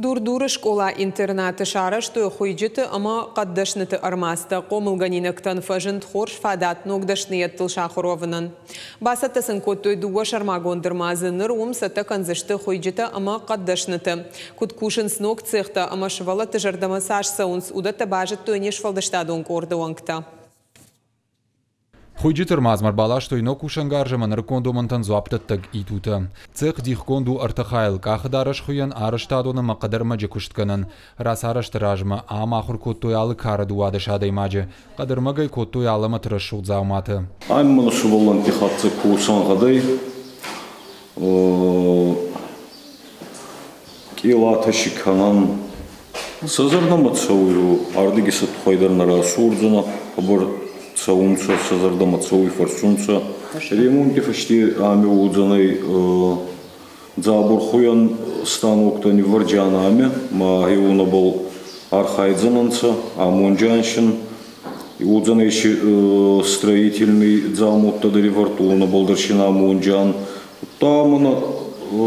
Дур-Дуры скъола-интернаты сарӕзтой хуыйджыты ӕмӕ хъӕддӕсныты ӕрмадзтӕ. Хъомылгӕнинӕгтӕн фӕзынд хорз фадат ног дӕсныйӕдтыл сахуыр уӕвынӕн. Бацӕттӕ сын кодтой дыууӕ сӕрмагонд ӕрмадзы. Ныр уым цӕттӕ кӕндзысты хуыйджытӕ ӕмӕ хъӕддӕсныты. Куыд кусынц ног цехтӕ ӕмӕ сывӕллӕтты зӕрдӕмӕ цас цӕуынц, уыдӕттӕ базыдтой не сфӕлдыстадон къорды уӕнгтӕ. Хуыйджыты ӕрмадзмӕ ӕрбаластой ног кусӕнгарз ӕмӕ нырыккон домӕнтӕн дзуапдӕттӕг итутӕ. Цех дихгонд у ӕртӕ хайыл къахыдарӕс хуыйӕн, арӕзтадон ӕмӕ хъӕдӕрмӕджы куыстгӕнӕн. Рацарӕзты размӕ ам ахуыр кодтой алы кары 12 адӕймаджы. Хъӕдӕрмӕгӕй кодтой алӕмӕты рӕсугъд дзауматӕ. Ам мын сывӕллӕнтти хӕццӕ косӕнгъӕдӕй къелатӕ си кӕнӕн. Сӕ зӕрдӕмӕ цӕуй, ардиги сӕ туххӕй дӕр нӕ расурдзӕнӕ, хъӕбӕр цӕунцӕ, сӕ зӕрдӕмӕ цӕуй, фӕрсунцӕ. Ремонти фӕсте ами уодзӕнӕй дзабурхуйӕн станоктӕ ниввӕрджиан ами, ма хеуонӕбӕл архайдзӕнӕнцӕ, амонджиан уодзӕнӕй си строительный дзаумӕуттӕ дӕр ивӕрд, уонӕбӕл дӕр син амонджиан. Удта мӕнӕ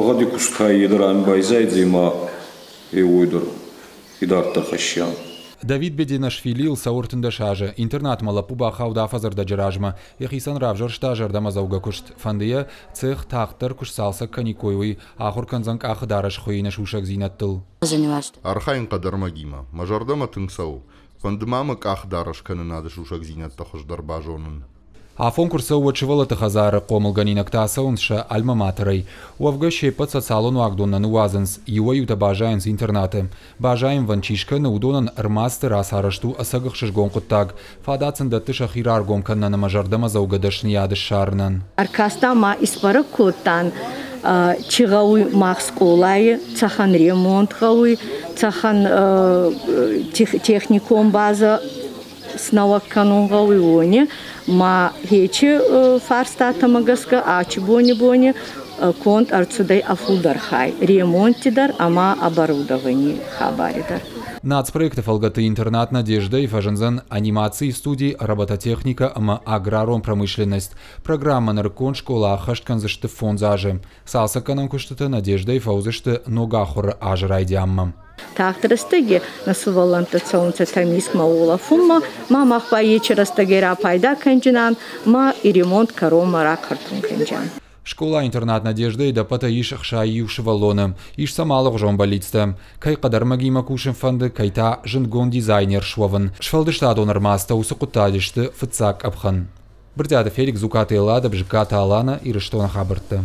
гъӕди куст ка е дӕр ами байзайдзӕй ма еуой дӕр идарддӕр хӕссиан. Давид Беденашвилийыл цӕуы 13 азы. Интернатмӕ лӕппу бахауд афӕдзы размӕ. Йӕхицӕн равзӕрста зӕрдӕмӕдзӕугӕ куыст. Фӕнды йӕ, цех тагъддӕр куы сцалцӕг кӕниккой, уый. Ахуыр кӕндзӕн къахыдарӕс хуыйыны сусӕгдзинӕдтыл. Архайын хъӕдӕрмӕгимӕ. Мӕ зӕрдӕмӕ тынг цӕуы. Фӕнды ма мӕ къахыдарӕс кӕнынады сусӕгдзинӕдтӕ хуыздӕр базонын. Афон куы рцӕуы, уӕд сывӕллӕтты хӕдзары хъомылгӕнинӕгтӕ ацӕуынц сӕ альма-матерӕй. Уӕвгӕ се ппӕт социалон уагдон нӕ ныууадзынц, иуӕй-иутӕ баззайынц интернаты. Баззайынвӕнд чи скӕны, уыдонӕн ӕрмадзты рацарӕзт у ӕцӕг ӕхсызгон хъуыддаг. Фадат сын дӕтты сӕхи раргом кӕнынӕн ӕмӕ зӕрдӕмӕдзӕугӕ дӕсныйад ссарынӕн. Ӕркаста ма исбӕрӕг кодтан, чи гъӕуй мах скъолайи, цӕхӕн ремонт гъӕуй, цӕхӕн техникон базӕ снӕуӕг кӕнун гъӕуй, уони. Ма хечи фарстатӕмӕ гӕсгӕ ачи бони-бони конд ӕрцудӕй ӕ фулдӕр хай ремонти дӕр ӕма оборудований хабари дӕр. Нацпроекты фӕлгӕты интернат «Надежда»-йы фӕзындзӕн анимацийы студи, робототехникӕ ӕмӕ аграрон промышленность. Программӕ «Нырыккон скъола» ӕххӕст кӕндзысты 5 азы. Цалцӕггӕнӕн куыстытӕ «Надежда»-йы фӕуыдзысты ног ахуыры азы райдианмӕ. Тагъд рӕстӕги нӕ сувӕллӕнттӕ цӕунцӕ Тӕмискмӕ уолӕфунмӕ, ма мах ба ечи рӕстӕгӕй рапайда кӕнджинан, ма и ремонт кӕронмӕ рахъӕртун кӕнджиан. Скъола-интернат «Надежда»-йы ӕдӕппӕтӕй ис 61 сывӕллоны. Ис сӕм алыгъуызон бӕллицтӕ. Кӕй хъӕдӕрмӕгимӕ кусын фӕнды, кӕй та зындгонд дизайнер суӕвын. Сфӕлдыстадон ӕрмадзтӕ уыцы хъуыддаджы сты фыццаг къӕпхӕн. Брытъиаты Феликс, Дзукъаты Эллада, Бзыккаты Алана, Ирыстоны хабӕрттӕ.